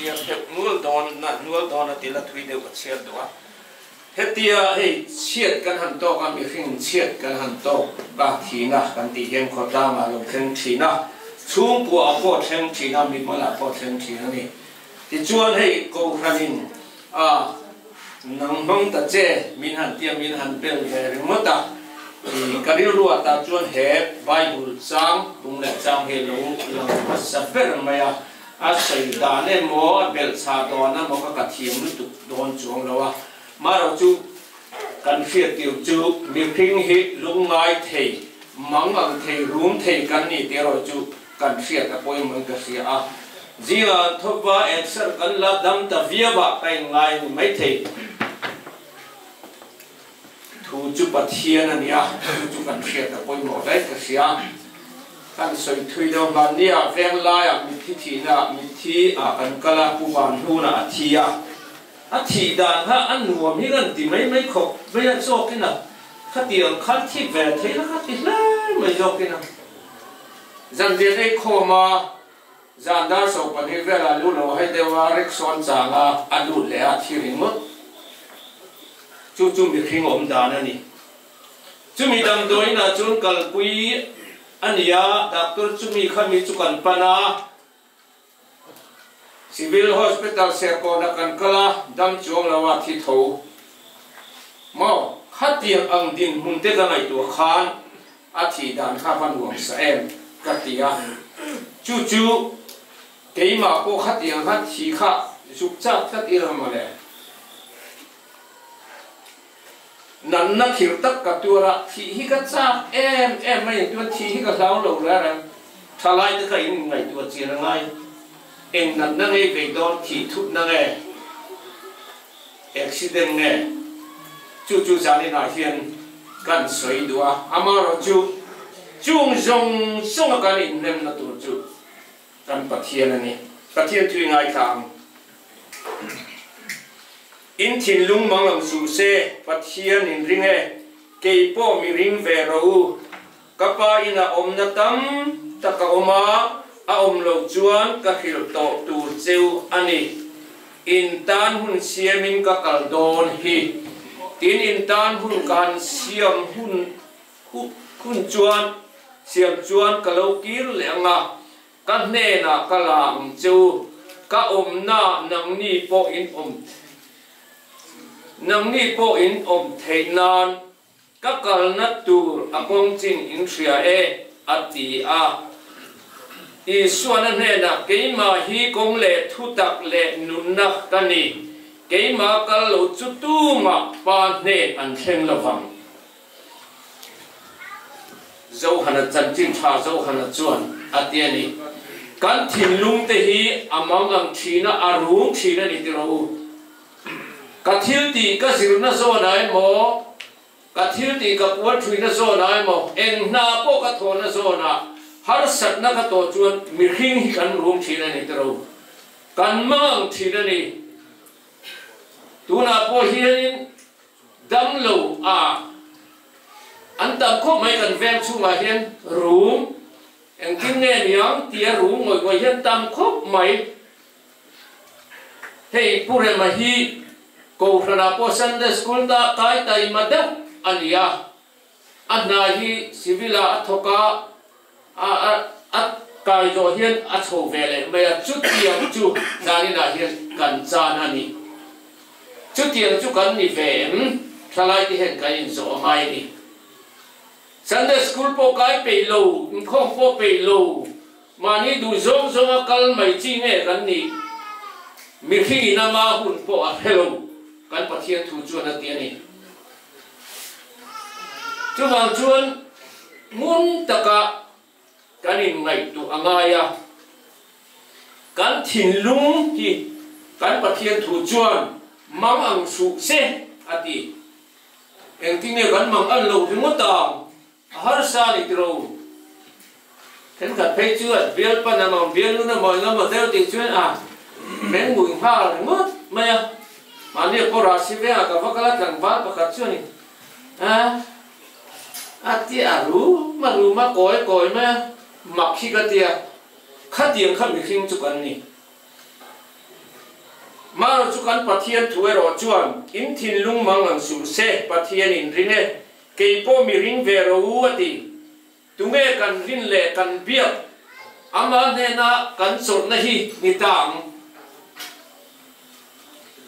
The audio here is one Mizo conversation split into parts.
Chhiar deuh nual dawn na nual dawn a ti la thui deuh ka chhiar duh a. Hetia hei chhiat kan han tawk a, mihring chhiat kan han tawk a, thihna kan tih hian khawtlangah lo thleng thin a, chhungkuaah pawh thleng thin a, mimalah pawh thleng thin a ni. Tichuan hei Kohhranin a nang hmang ta che min han tia min han bel ve ringawt a, i ka rilru ah tah chuan he Bible chang tung leh chang hi lo lang hmasa ber mai a, A sawi dan emaw, a belhchhah dawn emaw kha ka thiam lutuk dawn chuang lo a. Marawh chu kan hriat tir chu mihring hi lungngai thei, mang ang thei, rum thei kan ni tih erawh chu kan hriat a pawimawhin ka hria a. Zingah an thawk va, exer kan la dam ta viau a, ka inngai ni maithei. Thu chu Pathian a ni a, chu chu kan hriat a pawimawh hle ka hria. Kan sawi thui deuh hman nia, veng laiah mitthi thihnaah mitthi ah kan kal a, Pu Vanhnunah a thi a. A thih dan kha a nuam hi kan ti mai mai khawp mai a, zawkin a khatiang khan thik ve thei la kha ti hle mai zawkin a. Zanriah ei khawm a, zan dar 12 velah lu lo hai deuh a, rickshaw an chang a, a lut leh a, thi ringawt. Chu chu mihring awm dan a ni. Chumi damdawiinah chuan kalpui a ni a, doctor chumi khami chu kan pan a, Civil Hospital Serkawnah kan kal a, dam chuang lo a thi tho maw? Khatiang ang dinhmun te ka ngaihtuah khan a thih dan kha va nuam sa em ka ti a, chu chu keimah pawh khatiang kha thi kha zuk chak tlat ila mawle. Nanna thir tak ka tuar a, thih hi ka chak em em mai ang chuan thih hi ka hlau lo reng reng. Thalai te kha in ngaihtuah chian a ngai. Eng natna ngei vei dawn thih thutna nge accident nge chu chu zaninah hian kan sawi duh a, amaherawhchu chung zawng zawnga kan inhnemna tur chu kan Pathian a ni. Pathian thu i ngaithla ang. In thinlung mang ang suh se, Pathian in ring e, kei pawh mi ring ve rawh u. Ka pa inah awmna tam tak a awm a, a awm loh chuan ka hrilh tawh tur cheu a ni. In tan hun siamin ka kal dawn hi. Tin, in tan hun ka han siam hun hun chuan siam chuan ka lo kir leh ang a, Ka hnenah ka la ang che u, ka awmna nangni pawh in awm nangni pawh in awm theih nan ka kalna tur a kawng chin in hria e, a ti a. Isuan a hnenah, Keimah hi kawng leh thutak leh nunna ka ni, keimah kal lo chu tumah Pa hnen an thleng lo vang. Zohana chanchin tha Zohana chuan a ti a ni. Kan thinlung te hi a mang ang thin a, a rum thin a ni ti rawh u. Ka thil tih ka zirna zawnah emaw, ka thil tih ka puan thuina zawnah emaw, eng hna pawh ka thawhna zawnah harsatna ka tawh chuan mihring hi kan rum thin a ni ti rawh u. Kan mang ang thin a ni. Tunah pawh hianin Damlo a an tam khawp mai kan veng chhungah hian rum engtin nge niang tia rum ngawih ngawih hian tam khawp mai. Hei Pu Rema hi Kohhranah pawh Sunday School ta kai taima deuh a ni a, a hna hi civil ah a thawk a, a a kai zawh hian a chho ve leh mai a, chutiang chu zaninah hian kan chan a ni. Chutiang chu kan ni ve em? Thlalai te hian kan inzawh a ngai a ni. Sunday School pawh kai peih lo, inkhawm pawh peih lo, mahni duh zawng zawnga kal mai chi nge kan nih? Mihring in ama hun pawh a hre lo, kan Pathian thu chuan a ti a ni. Chuvang chuan ngun taka kan inngaihtuah a ngai a, kan thinlung hi kan Pathian thu chuan mang ang suh se a ti. Engtin nge kan mang an lo ringawt ang, a harsa a ni tiro. Thenkhat phei chuan bialpan emaw bialun emaw engemaw deuh tih chuan a mengmui nghal ringawt mai a. Mahni a kawrah si vengah ka va kal a, tlangval pakhat chuanin a a ti a rum a rum a kawi kawi mai a, mak hi ka ti a, khatiang kha mihring chu kan ni. Mara chu kan Pathian thu erawh chuan in thinlung mang ang suh se, Pathian in ring e, kei pawh mi ring ve rawh u a ti. Tunge kan rin leh kan biak ama hnena kan chawlhna hi ni ta ang?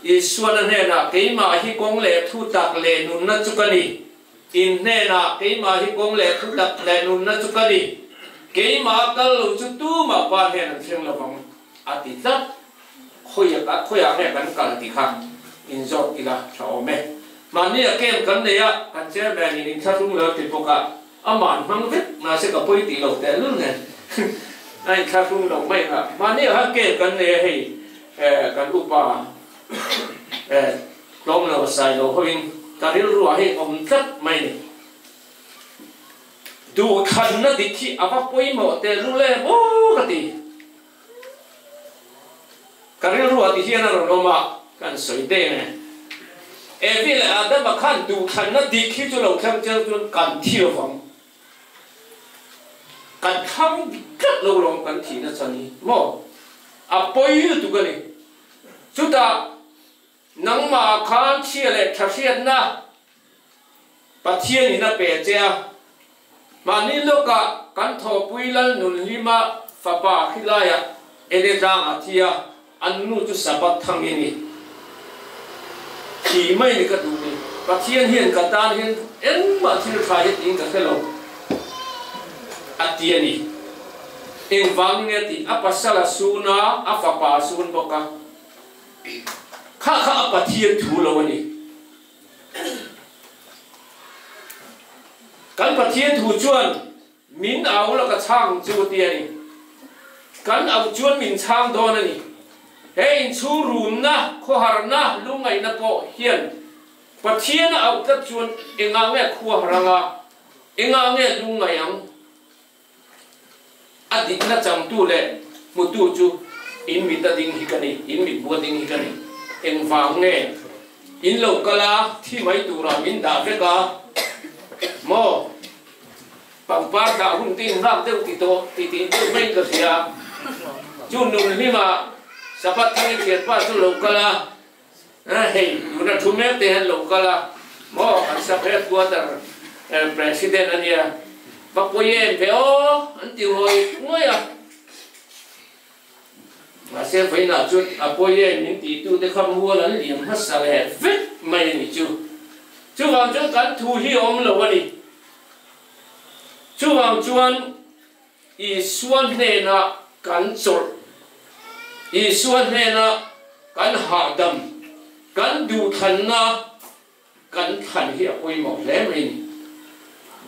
Isuan a hnenah, Keimah hi kawng leh thu tak leh nunna chu ka ni. In hnenah, Keimah hi kawng leh thu tak leh nunna chu ka ni. Keimah kal lo chu tumah Pa hnen an thleng lo vang, a ti tlat. Khawiah khawiah nge kan kal tih kha inzawt ila tha awm e. Mahnia camp kan nei a, kan chairman in inthlahrung lo ti bawk a. Amah an hmang vek, mahse ka pawi tih loh teh lul nen a inthlahrung lo mai ang a. Mahni ah khan kel kan nei a hei kan upa tlawm lo sai lo hoin ka rilru ah hei awm tlat mai ni. Duhthanna dik hi a va pawimawh teh lul em aw ka ti. Ka rilru ah ti hian a rawn awm a, kan sawi deng e. Evi leh Adama khan duhthlanna dik hi chu lo thleng chiang chuan kan thi lo vang. Kan thlang tlat lo lawng kan thihna chan hi maw? A pawi lutuk a ni. Chutah nangmah khan chhia leh tha hriatna Pathian in a pe che a, mahni lawkah kan thawhpui lal nun hlima fapa khilaiah Ede tlangah thi a, an nu chu Sabbath thang i ni. Thi mai ni ka duh ni. Pathian hian ka tan hian engmah thil tha hi tiin ka hre lo a ti a ni. Engvangin nge tih a pasal a sun a, a fapa a sun bawk a. Kha kha a Pathian thu lo a ni. Kan Pathian thu chuan min au la ka chhang chu ti a ni. Kan au chuan min chhang dawn a ni. He inchhung rumna, khawharna, lungngaihna pawh hian Pathian a auh tlat chuan engah nge khua har anga, engah nge lungngaih ang? A dikna changtu leh hmutu chu in mit a ding hi ka ni, in mit bu a ding hi ka ni. Engvang nge in lo kal a, thi mai turah min dah vek a maw? Pangpar dah hun te in nghak deuh ti tawh ti tih deuh mai ka hria. Chu nun hlimah Sabbath thang i thianpa chu lo kal a, Hei tuna thu mek te hian lo kal a maw kan sub headquarter president a nia va pawi em ve aw an ti ngawih ngawih a mahse vawiinah chuan a pawi em min tih tu te kha mual an liam hmasa leh vek mai a ni chu chuvang chuan kan thu hi a awm lo a ni chuvang chuan Isua hnenah kan chawlh, Isua hnena kan hahdam, kan duhthlanna kan thlan hi a pawimawh hle mai ni.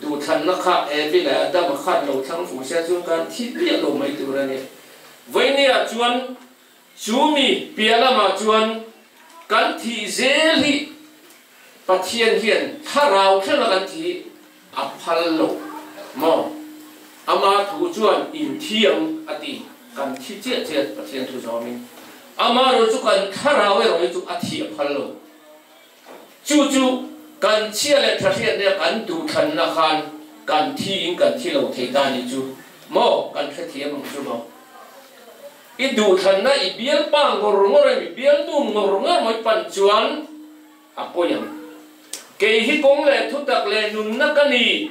Duhthlanna kha Evi leh Adama khan lo thlang fuh se chuan kan thi piah lo mai tur a ni. Vawinia chuan chu mi piah lamah chuan kan thih zel hi Pathian hian thlarau thlenga kan thih A phal lo maw? Ama thu chuan in thi ang a ti. Kan thi chiah chiah Pathian thu zawmin. Ama ro chu kan thlarau erawh hi chu a thi a phal lo. Chu chu kan chhia leh tha hriatna kan duhthlanna khan kan thi in kan thi lo thei ta ni chu maw? Kan hrethiam ang chu maw? I duhthlanna i bialpa ngawr ngawr em i bialnu ngawr ngawr mai pan chuan A pawi ang. Kei hi kawng leh thutak leh nunna ka ni,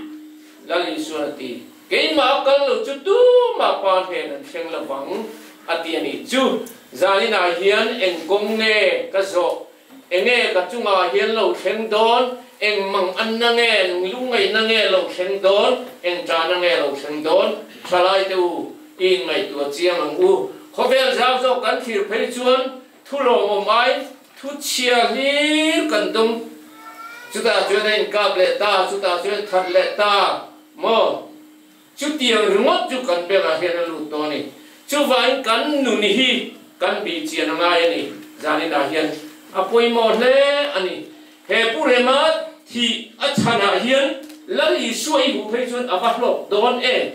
Lal Isuan a ti. Keimah a kal lo chu tumah pa hnen an thleng lo vang, a ti a nih chu. Zaninah hian eng kawng nge ka zawh? Enge ka chungah hian lo thleng dawn? Eng mang anna nge, eng lungngaihna nge lo thleng dawn? Eng ṭahna nge lo thleng dawn? Ṭhalai te u, i inngaihtuah chiang ang u. Khawvel zau zawk kan thlir phei chuan Thu lawmawm ai thu chhia hlir kan tum. Chutah chuan a inkap leh ta, chutah chuan that leh ta maw? Chutiang ringawt chu kan bengah hian a lut tawh a ni. Chuvangin kan nun hi kan bih chian a ngai a ni. Zaninah hian a pawimawh hle a ni. He Pu Rema thih a chhanah hian Lal Isua i hmuh phei chuan a va hlawk dawn em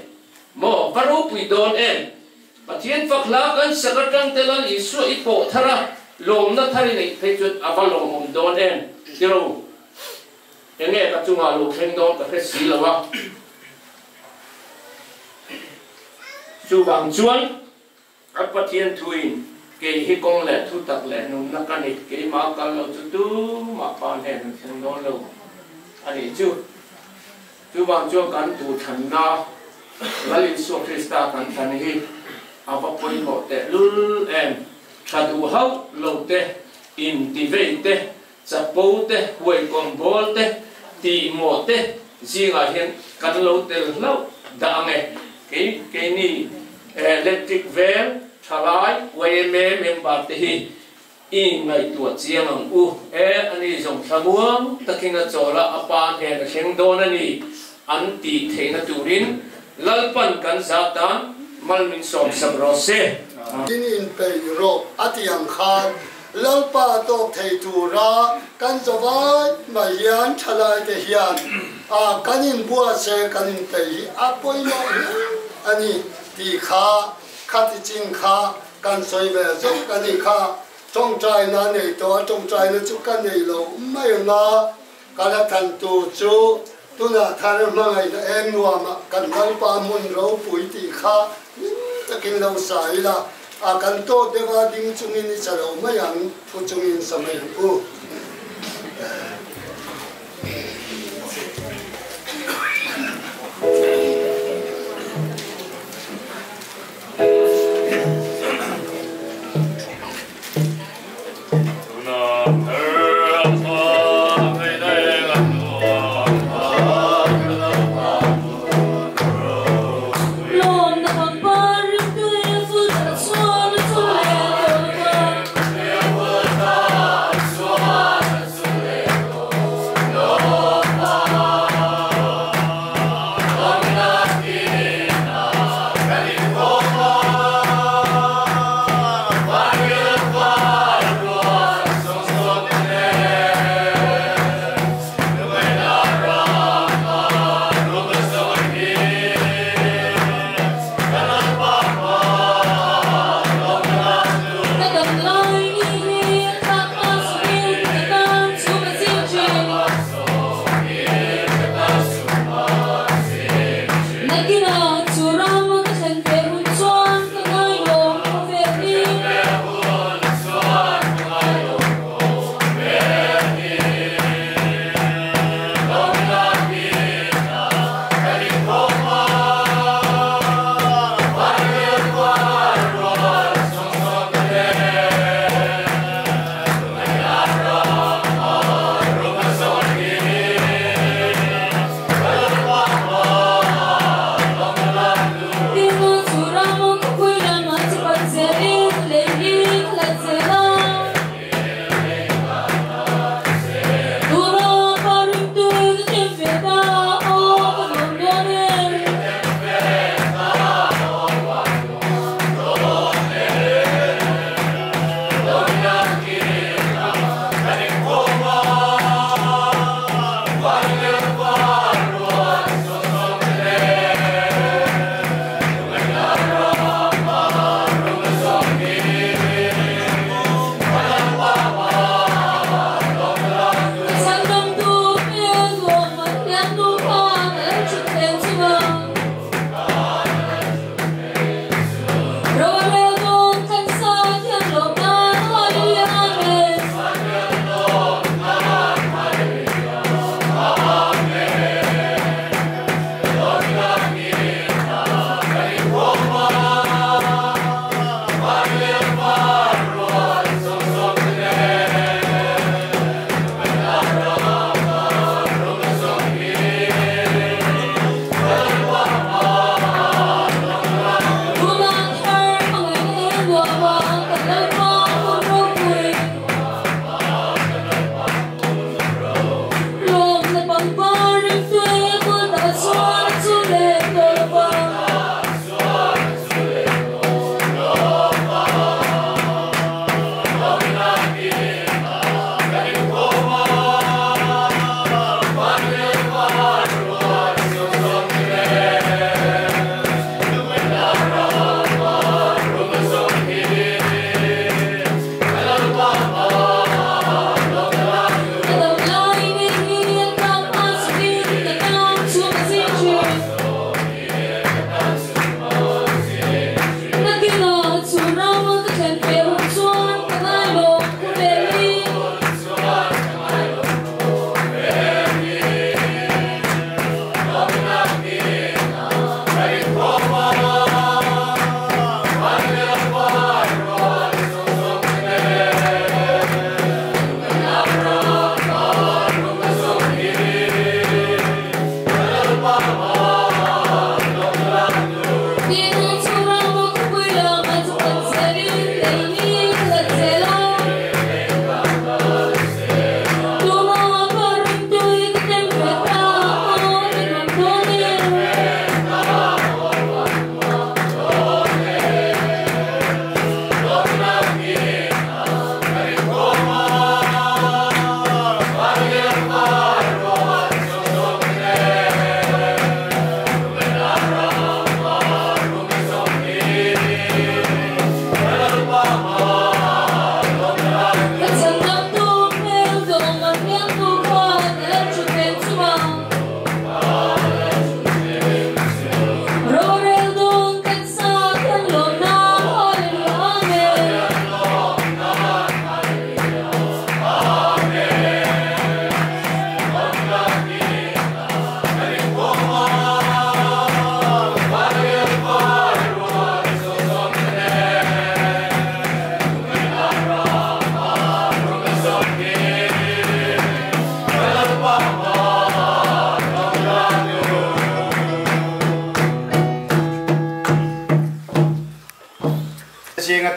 maw? Va ropui dawn em? Pathian fak hla kan sak atang te Lal Isua i pawh thar a, lawmna thar i neih phei chuan a va lawmawm dawn em? Tiro, enge ka chungah lo thleng dawn ka hre si lo a. Chuvang chuan a Pathian thuin. Kei hi kawng leh thutak leh nunna ka ni, keimah kal lo chu tumah pa hnen an thleng dawn lo a nih chu. Chuvang chuan kan duhthlanna Lal Isua Krista kan thlan hi a va pawimawh tehlul em? Tha duh hauh lo te, intivei te, chapo te, huaikawm bawl te, tihmawh te zingah hian kan lo tel hlauh dah ang e. Kei keini Electric Veng thalai yma member te hi i ngaihtuah chiang ang u. E ani zawng thlamuang takin a chawl a, a pa hnen a thleng dawn a ni an tih theihna turin Lalpan kan zat dan mal min sawm sak rawh se. In inpeih rawh a ti ang khan Lalpa tawk thei tura kan zawai mai hian thalaite hian a kan inbuatse kan inpeih hi a pawimawh hle a ni tih kha khati chin kha kan sawi ve zawk a ni kha. Tawngtaina nei tawh a tawngtaina chu ka nei lo mai ang a, ka la than tur chu tunah thar hmangaihna eng nuamah kan Lalpa hmun ropui tih kha hlim takin lo sa ila, a kan tawt deuh a ding chungin i sa lo mai ang, thu chungin sa mai ang u.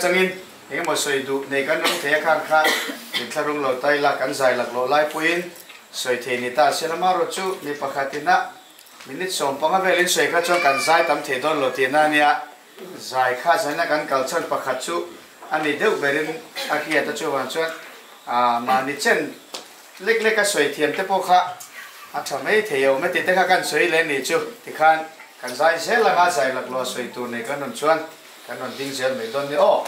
atangin engemaw sawi duh nei kan awm thei a khang kha inthlahrung lo ta ila kan zai laklawh lai pawhin sawi thei ni ta se lama erawh chu mi pakhat ina minute 15 velin sawi kha chuan kan zai tam thei dawn lo tihna a nia. Zai kha zaina kan kal chhan pakhat chu a ni deuh berin a hriat a chuvang chuan mahni chen lek lek a sawi thiam te pawh kha a tha mai thei awm e tih te kha kan sawi leh ni chu tikhan kan zai zel anga zai laklawh a sawi tur nei kan rawn chuan kan rawn ding zel mai dawn ni aw.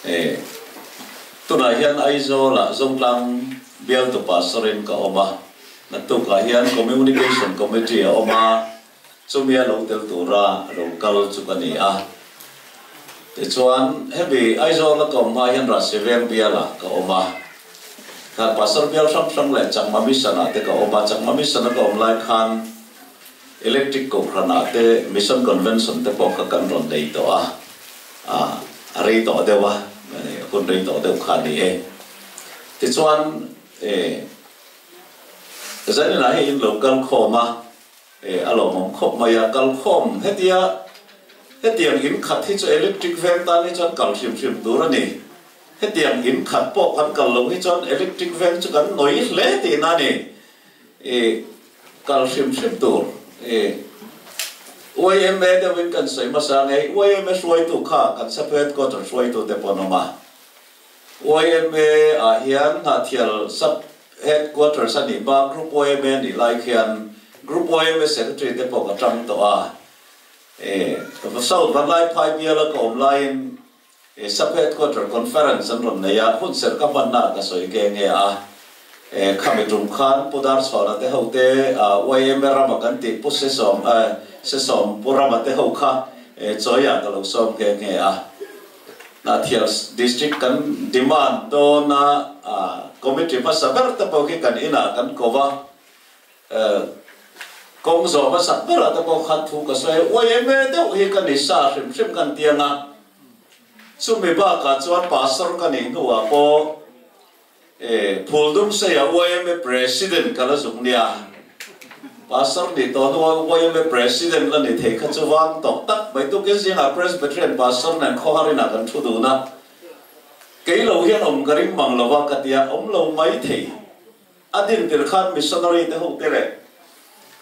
E, tunah hian Aizawlah Zotlang bialtu pastor-in ka awm a, naktukah hian Communication Committee a awm a, chumia lo tel tura lo kal chu ka ni a. Tichuan, hemi Aizawla ka awm hma hian Rahsiveng bialah ka awm a, khan pastor bial hrang hrang leh Chakma Mission-ah te ka awm a, Chakma Mission-a ka awm lai khan Electric Kohhranah te Mission Convention te pawh kha kan rawn nei tawh a, a rei tawh deuh a, hun rei tawh deuh kha a ni e. Tichuan zaninah hei in lo kal khawm a, a lawmawm khawp mai a, kal khawm hetia hetiang in khat hi chu electric veng tan hi chuan kal hrim hrim tur a ni. Hetiang in khat pawh kan kal loh hi chuan electric veng chu kan nawi hle tihna a ni. Kal hrim hrim tur i yma deuhin kan sawi hmasa nge yma hruaitu kha kan sub headquarter hruaitu te pawh an awm a, yma ah hian Hnahthial sub headquarters a nih hma group yma a nih lai khian group yma secretary te pawh ka tang tawh a, i South Vanlaiphai biala ka awm laiin He Sub Headquarter Conference an rawn nei a, hunserh ka hmanna ka sawi nge nge a. Khami tum khan Pu Darchhawna te ho te, YMA rama kan tih Pu Sesawm, Sesawm Pu Rama te ho kha chawiah ka lo sawm nge nge a. Hnahthial District kan demand dawn a, Committee hmasa ber te pawh khi kan inah kan ko va. Kawng zawh hmasak berah te pawh khan thu ka sawi a, YMA deuh hi ka ni sa hrim hrim kan tiang a, chumi bakah chuan pastor ka nih hnuah pawh Phuldumseia YMA President ka la zuk nia, pastor nih tawh hnuah YMA President la ni thei kha chu vang tawk tak mai tukin zingah Presbyterian pastor nen khawhar inah kan thu dun a, kei lo hian awm ka ring mang lo a ka tia, awm lo mai thei. A din tir khan missionary te ho te leh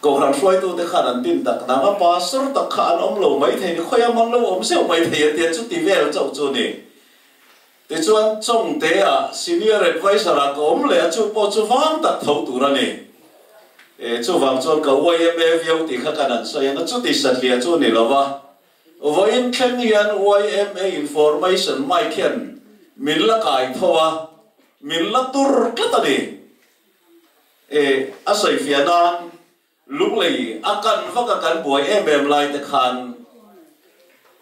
Kohhran hruaitu te khan an din tak nang a, pastor tak kha an awm lo mai thei ni, khawiah man lo awm zeuh mai thei a tia chuti vel chauh chu ni. Tichuan Chawngte ah senior adviser ah ka awm leh a, chu pawh chu vang tak tho tur a ni. E, chuvang chuan ka YMA viau tih kha kan han sawi ang a, chuti satliah chu ni lo va. Vawiin thleng hian YMA information mic hian min la kai tho a, Min la tur tlat a ni. E, a sawifiah nan lunglei a kan vak a kan buai em em lai te khan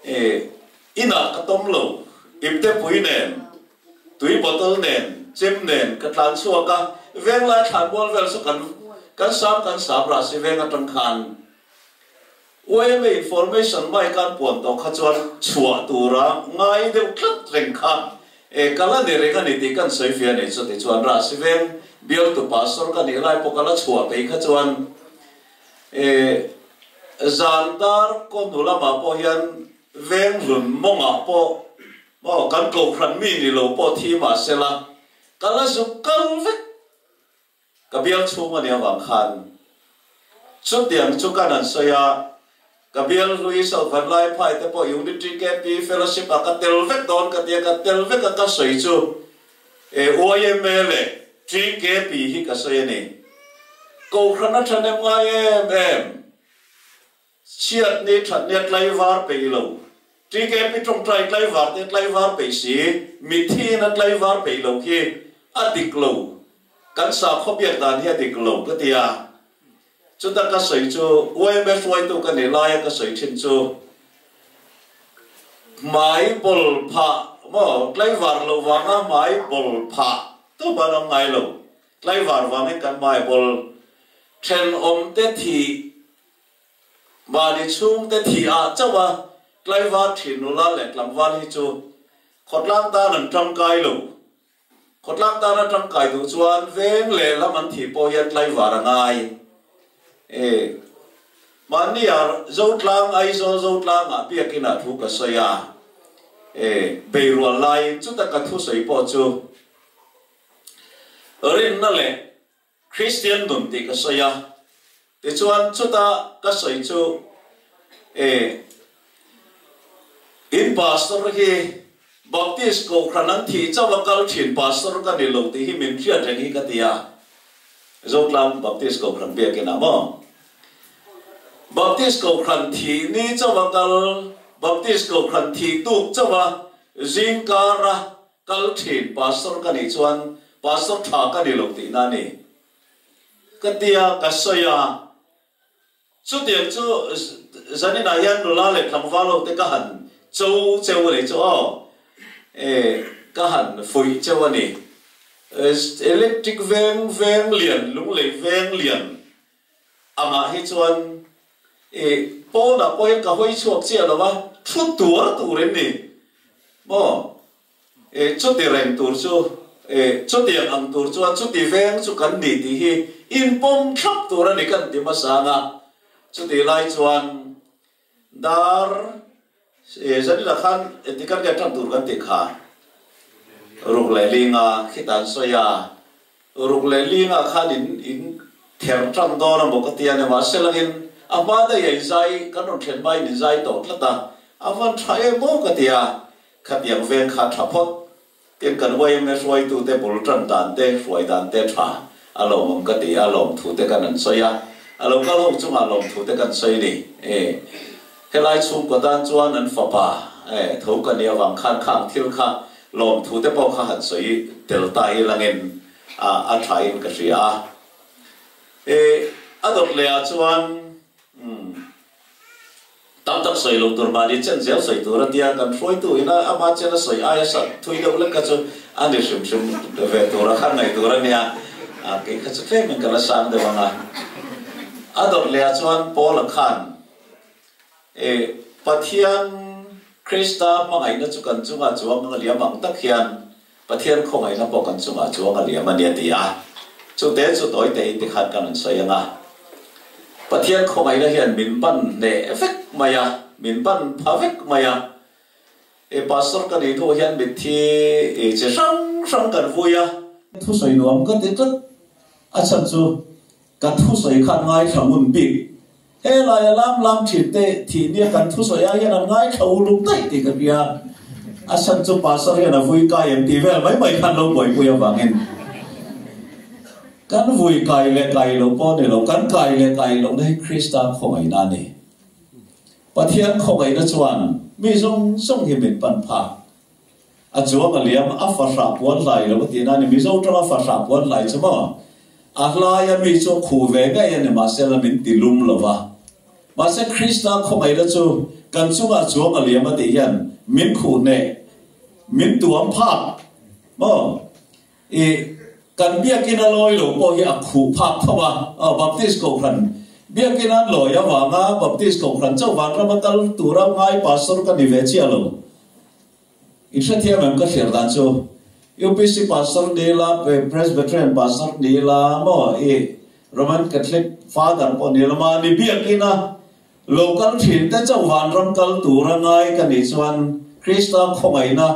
e, inah ka tawm lo, ipte pui nen, tui bottle nen, chem nen ka tlan chhuak a, venglai thlanmual vel chu kan kan sam kan sam rah si veng atang khan YMA information mic an puan tawh kha chuan chhuah tura ngai deuh tlat reng kha e ka la ni reng a ni tih kan sawi fiah a ni. Chuti chuan Rahsi veng bialtu pastor ka nih lai pawh ka la chhuah phei kha chuan e zan dar kawhnu lamah pawh hian veng hlun mawngah pawh maw kan kohhran mi ni lo pawh thi mah sela ka la zuk kal vek. Ka bial chhung a nih avang khan chutiang chu kan han sawi a, ka bial hlui South Vanlaiphai te pawh Unity KP Fellowship ah ka tel vek dawn ka ti a, ka tel vek a ka sawi chu e YMA leh TKP hi ka sawi a ni. Kohhran a thahnem ngai em em. Chhiat ni that nia tlaivar peih lo. TKP tawngtai tlaivar te tlaivar peih si, mitthi in a tlaivar peih lo khi a dik lo. Kan sakhaw biak dan hi a dik lo ka ti a. Chuta ka sawi chu YMA hruaitu ka nih laia ka sawi thin chu hmai bawl phah maw tlaivar loh vanga hmai bawl phah tawp an awm ngai lo. Tlaivar vangin kan hmai bawl thenawm te thih Mahni chhungte thih ah chauh a tlaivar thin nula leh tlangval hi chu khawtlang tan an tangkai lo. Khawtlang tan a tangkai duh chuan veng leh lam an thih pawh hian tlaivar a ngai e. Mahnia Zotlang, Aizawl Zotlangah biakinah thu ka sawi a, e, beirual laiin chuta ka thusawi pawh chu rinna leh Kristian nun tih ka sawi a. Tichuan chuta ka sawi chu, e, in pastor hi Baptist Kohhran an thih chauh a kal thin pastor ka ni lo tih hi min hriat reng hi ka ti a. Zotlang Baptist Kohhran biakinah maw? Baptist Kohhran thih ni chauh a kal, Baptist Kohhran thih tuk chauh a zingkara kal thin pastor ka nih chuan pastor tha ka ni lo tihna a ni. Ka tia ka sawi a. Chutiang chu zaninah hian nula leh tlangval ho te ka han cho cheu a ni chu aw. E, ka han fuih cheu a ni. Electric veng veng lian, lunglei veng lian angah hi chuan e pawnah pawh hian ka hawi chhuak chiah lo a, thu tuar tur em ni maw? E, chuti reng tur chu, e, chutiang ang tur chuan chuti veng chu kan ni tih hi inpawm thlap tur a ni kan ti hmasa ang a. Chutih lai chuan dar, e, zanila khan engti kan nge tan tur kan tih kha? Ruk leh linga khi tan sawi a, ruk leh linga khan in in ther tan dawn a maw ka ti a ni, mahse langin a hma daih a inzai kan rawn thlen hmain inzai tawh tlat a, a van tha em maw ka ti a. Khatiang veng kha tha phawt. Tin, kan yma hruaitute bul tan dan te, hruai dan te tha a lawmawm ka ti a, lawmthu te kan an sawi a, a lo kal ho chungah lawmthu te kan sawi ni. E, helai chhungkaw tan chuan an fapa e, tho ka nih avang khan khang thil kha lawmthu te pawh kha han sawi tel ta ilangin a, a tha in ka hria a. E, a dawt leh ah chuan, umm. Tam tak sawi lo tur mahni chen zel sawi tur a tia, kan hruaitu ina ama chen a sawi aia sat thui deuh lek kha chu a ni hrim hrim ve tur a khan ngaih tur a nia, kei kha chu tlemin ka la sang deuh ang a. A dawt leh ah chuan Paula khan e Pathian Krista hmangaihna chu kan chungah chuang a liam ang tak hian Pathian khawngaihna pawh kan chungah chuang a liam a ni a ti a. Chute chu tawi tein tikhan kan rawn sawi ang a. Pathian khawngaihna hian min ban hneh vek mai a, min ban pha vek mai a. E Pastor ka nih hnu hian mitthi i chi hrang hrang kan vui a. Thusawi nuam ka ti tlat. A chhan chu ka thusawi khan ngaithla ngun bik. He laia lam lam thin te thih nia kan thusawi ah hian an ngaithla u luk daih tih ka hria. A chhan chu Pastor hian a vui kai em tih vel mai mai khan lo buaipui avangin kan vui kai leh kai lo pawh ni lo, kan kai leh kai lohna hi Krista khawngaihna a ni. Pathian khawngaihna chuan mi zawng zawng hi min pan phak. A chuang a liam, a fahrah puan hlai lo a tih na a ni. Mizo tanga fahrah puan hlai chu maw? A hlaia mi chu a khuh ve ngei a ni, mahse la min ti lum lo va. Mahse Krista khawngaihna chu kan chungah chuang a liam a tih hian min khuh hneh, min tuam phak maw? I kan biakin a lawi lo pawh hi a khuh phak tho a, aw Baptist Kohhran biakin an lawi avanga Baptist Kohhran chauh vanrama kal tura ngai pastor ka ni ve chiah lo. I hrethiam em ka hriat dan chu UPC pastor ni ila Presbyterian pastor ni ila maw i Roman Catholic father pawh ni ila mahni biakin a lo kal thin te chauh vanram kal tura ngai ka nih chuan Krista khawngaihna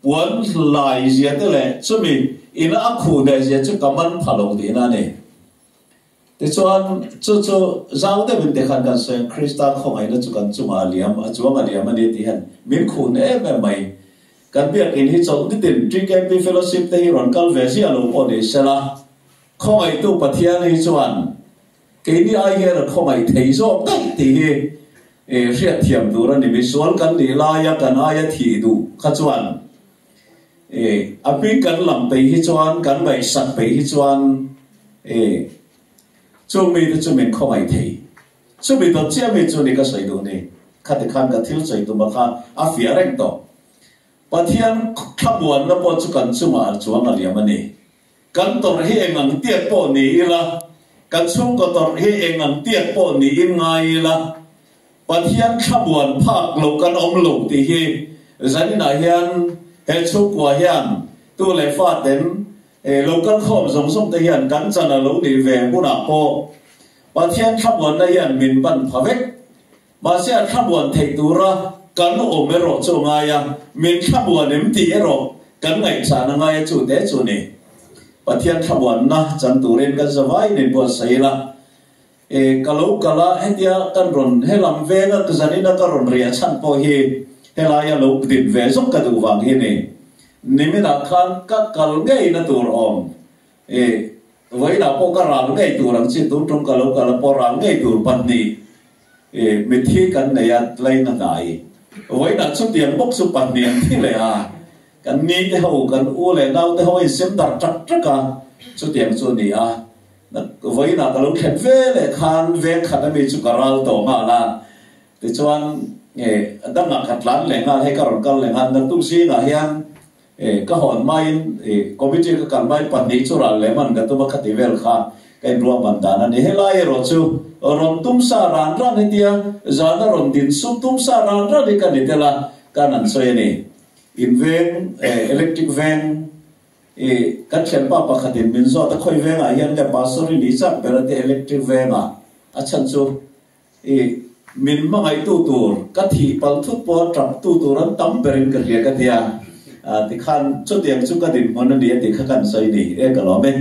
puan hlai zia te leh chumi ina a khuh leh zia chu ka man pha lo tihna a ni. Tichuan, chu chu zau deuhin te khan kan sawi ang, Krista khawngaihna chu kan chungah a liam, a chuang a liam a ni tih hian min khun em em mai. Kan biakinn hi chawlh nitin TKP Fellowship te hi rawn kal ve ziah lo pawh ni sela, khawngaihtu Pathian hi chuan keini ai hian a khawngaih thei zawk daih tih hi hriatthiam tur a ni. Misual kan nih laia kan aia thih duh kha chuan E, a hming kan lam peih hi chuan, kan ngaihsak peih hi chuan, e, chung mite chu min khawngaih thei. Chumi dawt chiah mi chu ni ka sawi duh ni. Khati khan ka thil sawi tuma kha a fiah reng tawh. Pathian thlamuanna pawh chu kan chungah a chuang a liam a ni. Kan tawrh hi eng ang tiat pawh ni ila, kan chhungkaw tawrh hi eng ang tiat pawh niin ngai ila, Pathian thlamuan phak lo kan awm lo tih hi zaninah hian he chhungkua hian tu leh faten lo kal khawm zawng zawng te hian kan chan a lo nih ve hunah pawh. Pathian thlamuanna hian min ban pha vek. Mahse a thlamuan theih tura kan awm erawh chu a ngai a, min thlamuan em tih erawh kan ngaihchahna ngai a chu te chu ni. Pathian thlamuanna chan turin kan zavaiin inbuatsaih ila. E, ka lo kal a, hetia kan rawn helam venga ka zanina ka rawn riah chhan pawh hi helaia lo din ve zawk ka duh vang hi ni. Niminah khan ka kal ngeina tur awm. E, vawiinah pawh ka ral ngei tur ang chi, tun tum ka lo kal a pawh ral ngei tur pahnih e, mithi kan nei a, laina hnai. Vawiinah chutiang bawk chu pahnih an thi leh a, kan ni te ho, kan u leh nau te ho a insem darh ṭak ṭak a, chutiang chu a ni a. Vawiinah ka lo thlen ve leh khan veng khat ami chu ka ral tawh nghal a, tichuan dangah ka tlan leh nghal, hei ka rawn kal leh nghal, naktuk zingah hian ka hawn hmain committee ka kal hmain pahnih chu ral leh hman ka tum a, khati vel kha ka inruahman dan a ni. Helai erawh chu rawn tum sa ran ran hetia zana rawn din sum tum sa ran ran hi ka ni tel a, kan an sawi a ni. In veng, electric veng I kan thianpa pakhatin min zawt a, khawi vengah hian nge pastor i nih chak ber a ti electric vengah a chhan chu i min hmangaihtu tur ka thih palh thut pawh tap tu tur an tam berin ka hria ka tia tikhan chutiang chu ka dinhmun a ni a ti kha kan sawi ni e ka lawm e.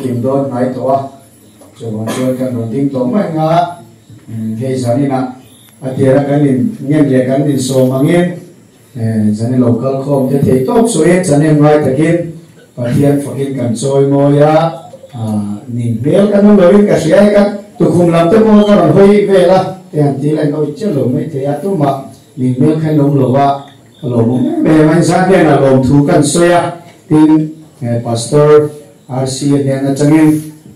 kim dawn hnai tawh a, chuvang chuan kan rawn ding tawh mai ang a, hei zaninah a tira kan in ngen leh kan in sawm angin Zani lo kal khawm te thei tawp suin chanem ngai takin Pathian fakin kan chawi mawi a, ning hmel kan awm loin ka hria e, ka tukhum lam te pawh ka rawn hawi vel a, te han ti la in awih chiah lo mai thei a, tumah ning hmel kha in awm lo a, ka lawmawm em em a, inzan hnenah lawmthu kan sawi a, tin Pastor RC a hnen atangin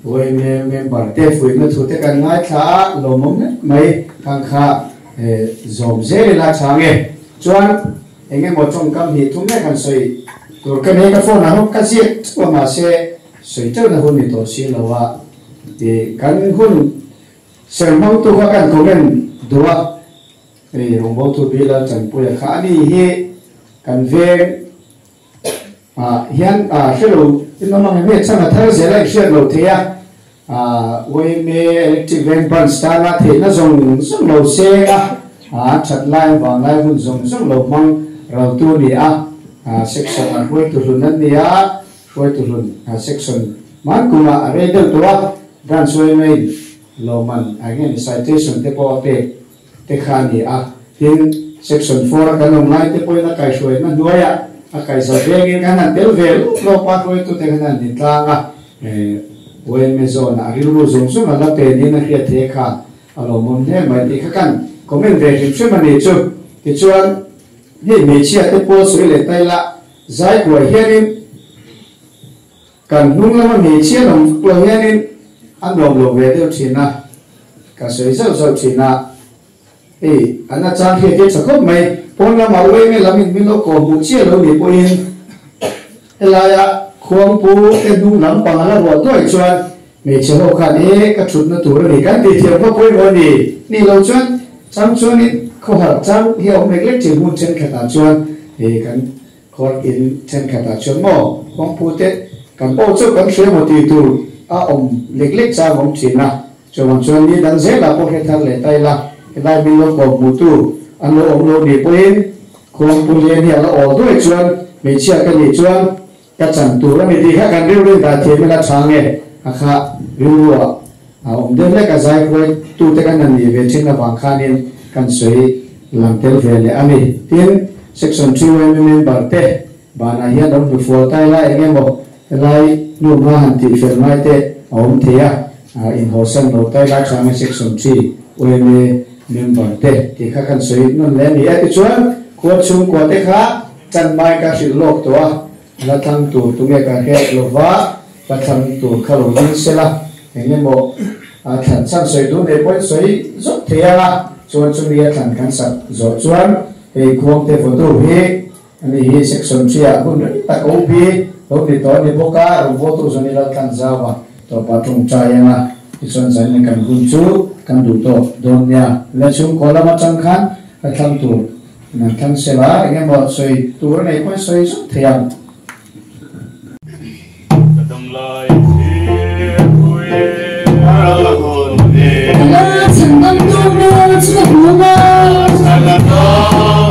YMA member te fuihna thu te kan ngaithla a, lawmawm em mai khang kha zawm zel ila chhang e. Chuan eng emaw tawngkam hi thum mek han sawi tur ka nei, ka phone ah hawk ka ziak teuh a mahse sawi teuhna hun ni tawh si lo a, kan hun serhmangtu kha kan comment duh a, hei rawngbawltu Bilal Chanpuia kha a ni hi kan veng ah hian hre lo in awm ang em hei chhan a thar zel a inhriat lo thei a, YMA Electric Veng Branch tana theihna zawng zawng lo seng a, a that lai vanglai hun zawng zawng lo hmang raltu a ni a, section ah hruaitu hlun an ni a, hruaitu hlun section hman kumah a rei deuh tawh a, Branch YMA in lawmman eng nge citation te pawh a pek te kha a ni a, tin section four a kan awm lai te pawhin a kaihhruaina hnuaiah a kaihza vengin kan han tel ve lawp lawp a, hruaitute khan an ni tlang a, YMA zone ah rilru zawng zawng a la pe niin a hriat thei a kha a lawmawm hle mai tih kha kan comment ve hrim hrim a ni chu. Tichuan hei hmeichhia te pawl sawi leh ta ila zai kuai hianin Kan hnung lama hmeichhia lam vak lo hianin a nuam lo ve deuh thin a, ka sawi zauh zauh thin a, hei an a chang hriat hi a tha khawp mai, pawn lamah uaime lam in min lo kawh hmuh chiah lo nih pawhin helaia khuangpu te hnung lam pang a la ruah duai chuan hmeichhe ho khan e ka thutna tur a ni kan tih thiam kha pawimawh a ni, nih loh chuan chang chuanin khawhar chang hi a awm lek lek thin hmun thenkhatah chuan hei kan Court in thenkhatah chuan maw kawngpu te kan pawh chu kan hria maw tih tur a awm lek lek chang awm thin a, chuvang chuan ni dang zelah pawh hre thar leh ta ila, helai min lo kawm hmuhtu an lo awm lo nih pawhin kawngpu lian hi a la awl duai chuan hmeichhia ka nih chuan ka chan tur a ni tih kha kan rilru in dah thiam ila tha nge a kha rilru ah a awm deuh hlek a zai huai tute kan han nih ve thin avang khanin kan sawi lang tel ve leh a ni. Tin, Section 2 yma member te banah hian awm hnu fual ta ila eng emaw helai hnu hma han tih fel ngai te a awm thei a, inhawsan lo ta ila changa Section 3 yma member te tih kha kan sawi nawn leh a ni a. Tichuan, khua chhungkua te kha chanmai ka hrilh lawk tawh a, la thlang tur tunge ka hriat lova, la thlang tur kha lo ding sela, eng emaw a thlan chhan sawi duh nei pawhin sawi zawk thei ang a, chuan chumi a thlan kan sak zawh chuan hei khuangte vawtu hi ani hi section 3 ah hun rei tak OB lo ni tawh a ni bawk a, rawngbawltu zawn i laltlan zau a, tawpah tawngtai ang a, tichuan zanin kan hun chu kan duh tawk dawn nia. Le chhungkaw lam atang khan la thlang tur Nan thlang sela eng emaw sawi tur a nei pawhin sawi zauh thei ang. Ka dam lai thlir pui ral hun hi. La chhan dam tu hmel chu ka hmu a. Chhan a ta.